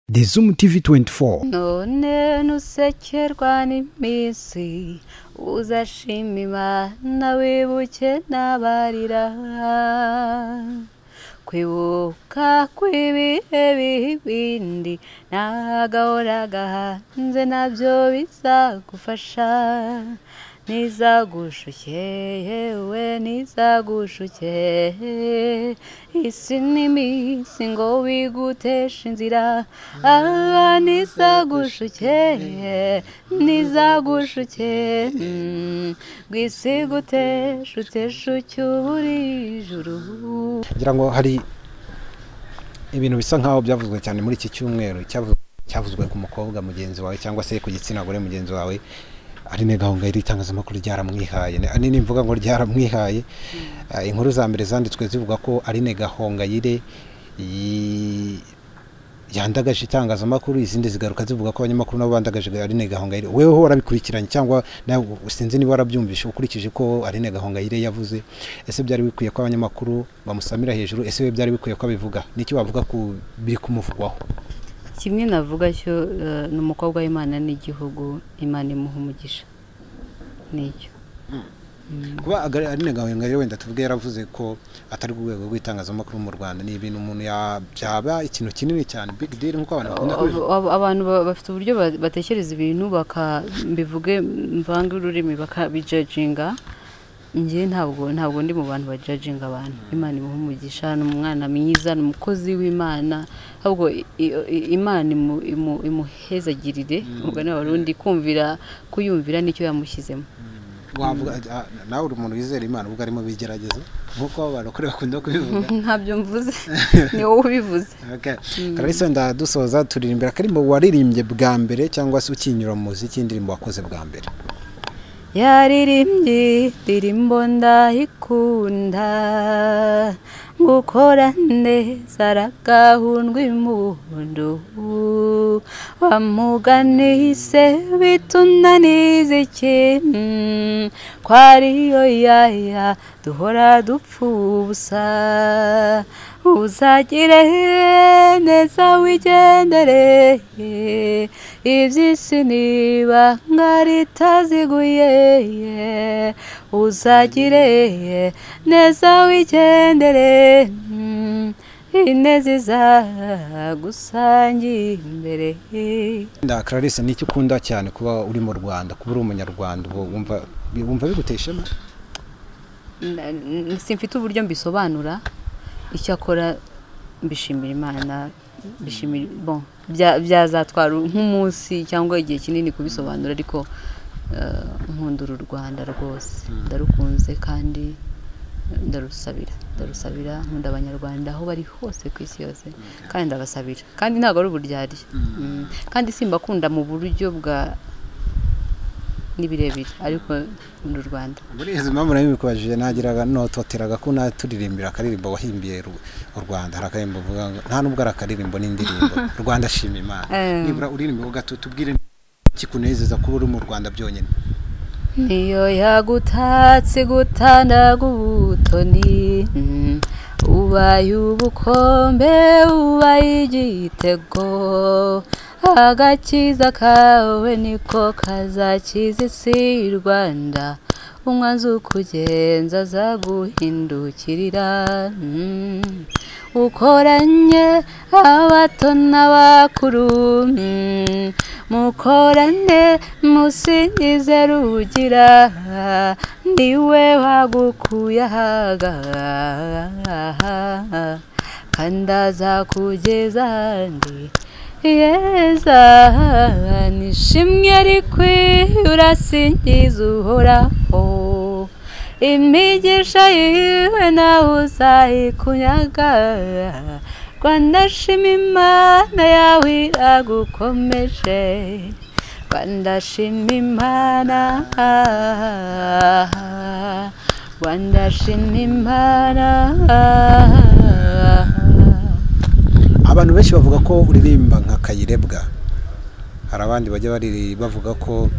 The Zoom TV 24. None nusekerwa n'iminsi, uzashima Imana wibuke n'abarira. Kwibuka kw'ibihe bibindi n'agahora gahanze nabyo bizagufasha. Nizagushuke yewe nizagushuke, isi n'iminsi ngo biguteshe inzira. Ah, nizagushuke, nizagushuke, ngo isi iguteshe uteshuke ubura ijuru. Ngira ngo hari ibintu bisa nkaho byavuzwe cyane muri iki cyumweru, cyavuzwe ku mukobwa mugenzi wawe cyangwa se ku gitsina gore mugenzi wawe Aline Gahongayire. Itangazamakuru ryaramwihaye, ni mvuga ngo ryaramwihaye. Inkuru za mbere zanditswe zivuga ko Aline Gahongayire yandagaje itangazamakuru, izindi zigaruka zivuga ko abanyamakuru nabo bandagaje Aline Gahongayire. Wewe warabikurikiranye cyangwa sinzi niba warabyumvishe ukurikije ko Aline Gahongayire yavuze? Ese byari bikwiye ko abanyamakuru bamusamira hejuru? Ese we byari bikwiye ko abivuga? Niki wavuga ku biri kumuvugwaho? Kimwe navuga cyo, ni umukobwa w'Imana n'igihugu, Imana imuha umugisha, nicyo. Kuba Aline Gahongayire wenda tuvuge yaravuze ko atari ku rwego rw'itangazamakuru mu Rwanda, ni ibintu umuntu byaba ikintu kinini cyane, big deal, nk'uko abantu bakunda kubivuga. Abantu bafite uburyo batekereza ibintu, bakabivuge mvange ururimi, bakabijajinga. Njye ntabwo ndi mu bantu bajajinga abantu. Imana imuha umugisha, ni umwana mwiza, ni umukozi w'Imana, ahubwo Imana imuhezagirire umugani w'Abarundi, kumvira kuyumvira nicyo yamushyizemo. Wavuga nawe uri umuntu wizera Imana ubwo arimo bigerageza nk'uko abarokore bakunda kubivuga? Ntabyo mvuze, ni wowe ubivuze. Clarisse, ndadusoza turirimbira akarimo waririmbye bwa mbere cyangwa se ukinyura mu muziki, indirimbo wakoze bwa mbere. Yaririmbye indirimbo ndayikunda, gukora neza aragahundwa impundu, wamuganise bitunaniza iki, ko ariyo yaya duhora dupfa ubusa. Uzagire neza wigendere, iby'isi niba ritaziguye. Uzagire neza wigendere, ineza izagusangira imbere. Nda Clarisse, nicyo ukunda cyane kuba uri mu Rwanda, kuba uri umunyarwanda, wumva biguteye ishema? Simfite uburyo mbisobanura, icyakora mbishimira Imana, mbishimira bon byazatwara nk'umunsi cyangwa igihe kinini kubisobanura, ariko nkunda uru Rwanda rwose, ndarukunze kandi ndarusabira, nkunda abanyarwanda aho bari hose ku isi yose, kandi ndabasabira, kandi ntabwo ari uburyarya, kandi simbakunda mu buryo bwa ni birebire, ariko nkunda u Rwanda. Muri izi mpamvu nabikubajije, nagiraga nototeraga ko naturirimbira akaririmbo wahimbiye u Rwanda. Hari akaririmbo uvuga ngo nta nubwo ari akaririmbo n'indirimbo, Rwanda shima Imana. Nibura uririmbe gato tubwire kikunezeza kuba uri mu Rwanda byonyine. Niyo yagutatse gutandaga ubutoni, ubaye ubukombe, ubaye igitego, agakiza kawe niko kazakiza isi Rwanda, umwanzi ukugenza azaguhindukirira. Ukoranye abato n'abakuru, mukorane musingize Rugira, niwe wagukuye ahaga kandi azakugeza ahandi heza. Nishimwe rikwiye urasingiza Uhoraho, imigisha yiwe nawe uzayikunyaga. Rwanda shima Imana yawe iragukomeje, Rwanda shima Imana, Rwanda shima Imana. Abantu benshi bavuga ko uririmba nka Kayirebwa, hari abandi bajya bavuga ko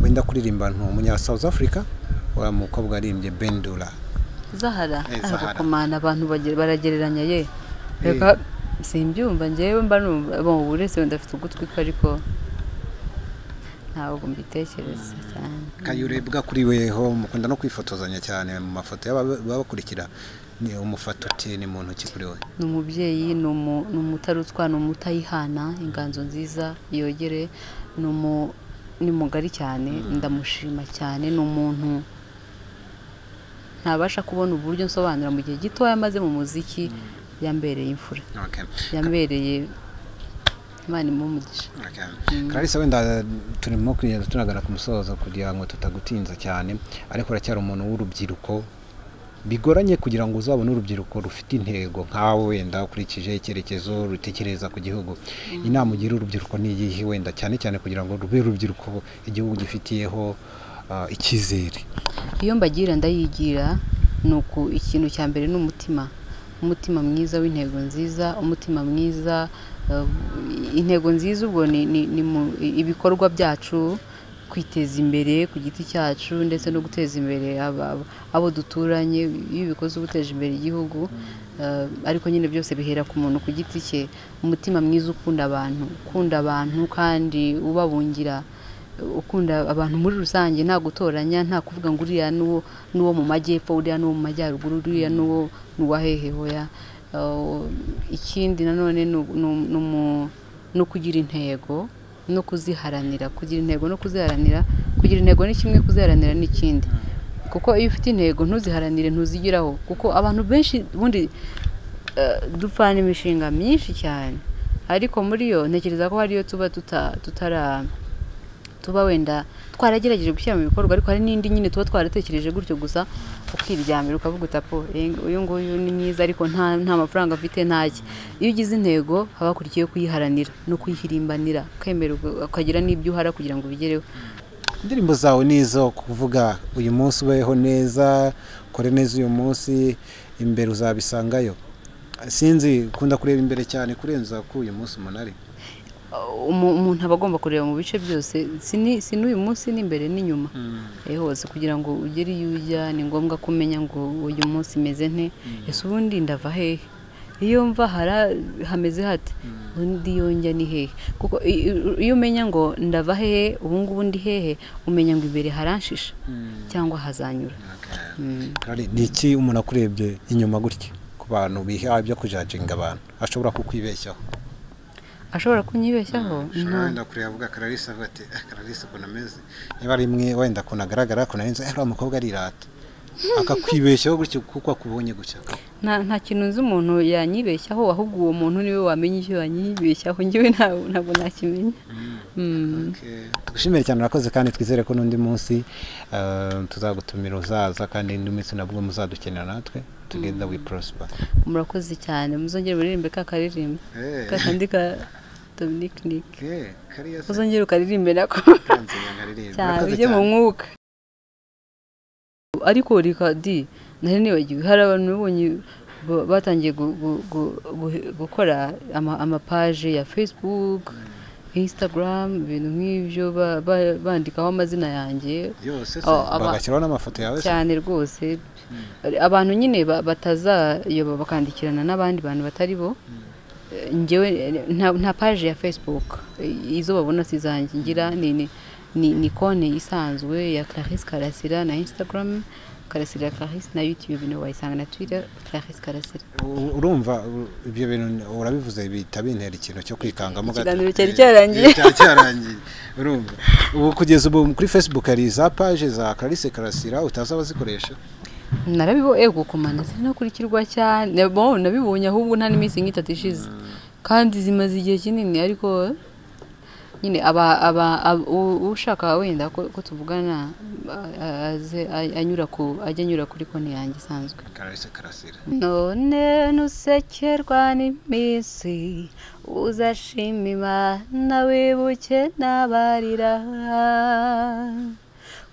wenda kuririmba umunya South Africa, wa mukobwa aririmbye Bendula Zahara. Komana abantu baragereranya ye, reka Simbyumva njyewe, mba numva bon, uretse wenda afite ugutwi ko, ariko ntabwo mbitekereza cyane. Kayurebwa kuri weho, mukunda no kwifotozanya cyane mu mafoto y'ababakurikira, ni umufata uti ni muntu ki kuri we? Ni umubyeyi, ni umutarutwa, ni umutayihana, inganzo nziza yogere, ni mugari cyane, ndamushima cyane. Ni umuntu ntabasha kubona uburyo nsobanura mu gihe gitoya maze mu muziki yambereye imfura, yambereye Imana imuhe. Clarisse, wenda turimo kugenda tunagana ku musozo kugira ngo tutagutinza cyane, ariko uracyari umuntu w'urubyiruko, bigoranye kugira ngo uzabone urubyiruko rufite intego nkawe, wenda ukurikije icyerekezo rutekereza ku gihugu. Inama ugira urubyiruko ni iyihe, wenda cyane cyane kugira ngo rube urubyiruko igihugu gifitiyeho icyizere? Iyo mbagira ndayigira ni uku: ikintu cya mbere ni umutima, umutima mwiza w'intego nziza, umutima mwiza, intego nziza. Ubwo ni mu ibikorwa byacu, kwiteza imbere ku giti cyacu ndetse no guteza imbere abo duturanye. Iyo ubikoze uba uteje imbere igihugu, ariko nyine byose bihera ku muntu ku giti cye. Umutima mwiza ukunda abantu, ukunda abantu kandi ubabungira, ukunda abantu muri rusange, nta gutoranya, nta kuvuga ngo uriya n'uwo mu majyepfo, uriya n'uwo mu majyaruguru, uriya n'uwo n'uwa hehe, hoya. Ikindi nanone ni ukugira intego no kuziharanira. Kugira intego no kuziharanira, kugira intego ni kimwe, kuziharanira ni ikindi, kuko iyo ufite intego ntuziharanire ntuzigeraho. Kuko abantu benshi ubundi dupfana imishinga myinshi cyane, ariko muri yo ntekereza ko hariyo tuba tutara tuba wenda twaragerageje gushyira mu bikorwa, ariko hari n'indi nyine tuba twaratekereje gutyo gusa, ukiryamira ukavuga uti apo uyu nguyu ni mwiza ariko nta mafaranga afite, ntacyo. Iyo ugize intego haba hakurikiyeho kuyiharanira no kuyihirimbanira, ukemera ukagira n'ibyo uhara kugira ngo ubigereho. Indirimbo zawe ni izo kuvuga uyu munsi ubeho neza, ukore neza uyu munsi, imbere uzabisangayo. Sinzi, ukunda kureba imbere cyane kurenza ko uyu munsi umuntu ari Umuntu aba agomba kureba mu bice byose, si n'uyu munsi, n'imbere n'inyuma hose, kugira ngo ugere iyo ujya. Ni ngombwa kumenya ngo uyu munsi meze nte, ese ubundi ndava hehe, iyo mva hameze hate, ubundi iyo njya ni hehe? Kuko iyo umenya ngo ndava hehe, ubu ngubu ndi hehe, umenya ngo imbere haranshisha cyangwa hazanyura. Ni iki umuntu akurebye inyuma gutya, ku bantu biha ibyo kujajinga abantu, ashobora kukwibeshyaho? Ashobora kunyibeshyaho? Ushobora wenda kureba avuga Clarisse, avuga ati Clarisse ukuntu ameze, niba ari imwe wenda ukuntu agaragara, ukuntu ari uriya mukobwa arirata, akakwibeshyaho gutyo kuko akubonye gutya. Nta kintu nzi umuntu yanyibeshyaho, ahubwo uwo muntu niwe wamenya icyo yanyibeshyaho, njyewe ntabwo nakimenya. Tugushimire cyane, urakoze, kandi twizere ko n'undi munsi tuzagutumira uzaza, kandi n'undi munsi nabwo muzadukenera natwe. Together we prosper. Murakoze cyane, muzongere muririmbe ka karirimbo kakandi ka Dominic Nick. Uzongere ukaririmbe nako cyane, ujye mu mwuka. Ariko reka di nari nibagiwe, hari abantu babonye batangiye gukora amapaje ya Facebook, Instagram, ibintu nk'ibyo, bandikaho amazina yanjye yose, bagashyiraho n'amafoto yawe cyane rwose. Abantu nyine batazayoba bakandikirana n'abandi bantu batari bo. Njyewe nta page ya Facebook, izo babona si zanjye, ngira ni konti isanzwe ya Clarisse Karasira, na Instagram Karasira Clarisse, na YouTube niho wayisanga, na Twitter Clarisse Karasira. Urumva ibyo bintu urabivuze bihita bintera ikintu cyo kwikangamo gato. Ikiganiro cyari cyarangiye. Cyarangiye. Urumva ubu kugeza ubu kuri Facebook hari za page za Clarisse Karasira utazi abazikoresha? Narabibo ego komanda sinakurikirwa cyane, bon nabibonye ahubwo nta n'iminsi nk'itatu ishize, kandi zimaze igihe kinini, ariko nyine aba ushaka wenda ko tuvugana aze anyura ku ajya anyura kuri konti yanjye isanzwe Clarisse Karasira. None nusekerwa n'iminsi, uzashima Imana wibuke n'abarira,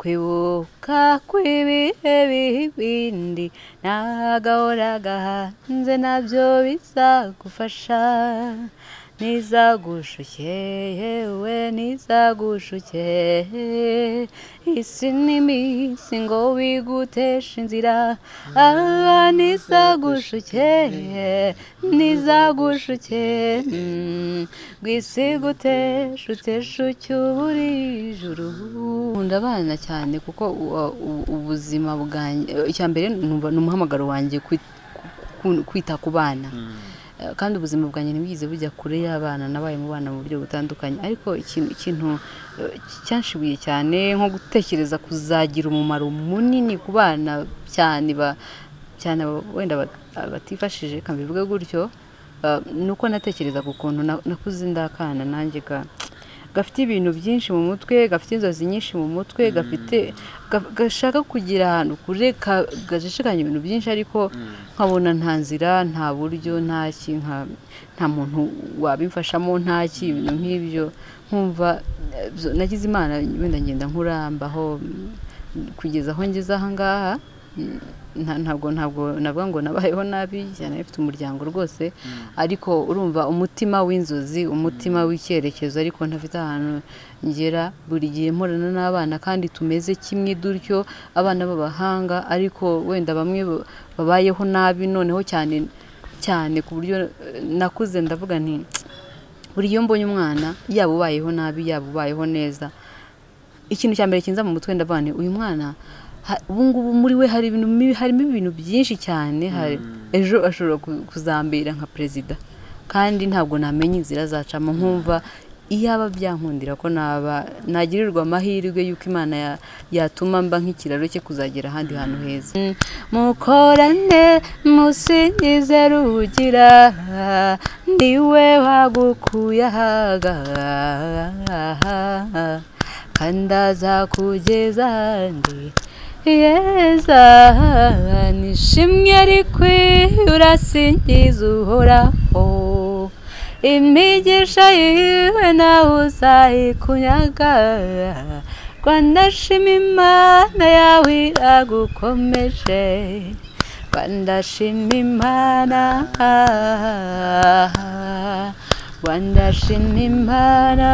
kwibuka kw'ibihe bibindi nagahora gahanze nabyo bizagufasha. Nizagushuke yewe nizagushuke isi n'iminsi ngo biguteshe inzira nizagushuke nizagushuke ngo gutesha utesha ubura ijuru. Nkunda abana cyane kuko ubuzima bwanjye icya mbere ni umuhamagaro wanjye kwita ku bana kandi ubuzima bwanjye ntibwize bujya kure y'abana nabaye mu bana mu buryo butandukanye ariko ikintu cyanshibuye cyane nko gutekereza kuzagira umumaro munini ku bana cyane cyane wenda batifashije kambivuge gutyo nuko natekereza ukuntu nakuze ndakana nanjye gafite ibintu byinshi mu mutwe gafite inzozi nyinshi mu mutwe gafite gashaka kugira ahantu kure gashishikanya ibintu byinshi ariko nkabona nta nzira nta buryo nta muntu wabimfashamo nta ibintu nk'ibyo nkumva nagize Imana wenda ngenda nkurambaho kugeza aho ngeze aha ngaha ntabwo navuga ngo nabayeho nabi cyane mfite umuryango rwose ariko urumva umutima w'inzozi umutima w'icyerekezo ariko ntafite ahantu ngera buri gihe mporana n'abana kandi tumeze kimwe dutyo abana b'abahanga ariko wenda bamwe babayeho nabi noneho cyane cyane ku buryo nakuze ndavuga nti buri iyo mbonye umwana yaba ubayeho nabi yaba ubayeho neza ikintu cya mbere kinza mu mutwe ndavuga nti uyu mwana ubu ngubu muri we hari ibintu harimo ibintu byinshi cyane ejo ashobora kuzambera nka perezida kandi ntabwo namenya inzira azacamo nkumva iyaba byankundira ko naba nagirirwa amahirwe y'uko Imana yatuma mba nk'ikiraro cye kuzagera ahandi hantu heza. Mukorane musingize Rugira niwe wagukuye ahaga kandi azakugeza ahandi yeza nishimwe rikwiye urasingiza Uhoraho imigisha yiwe nawe uzayikunyaga Rwanda shima Imana yawe iragukomeje Rwanda shima Imana Rwanda shima Imana.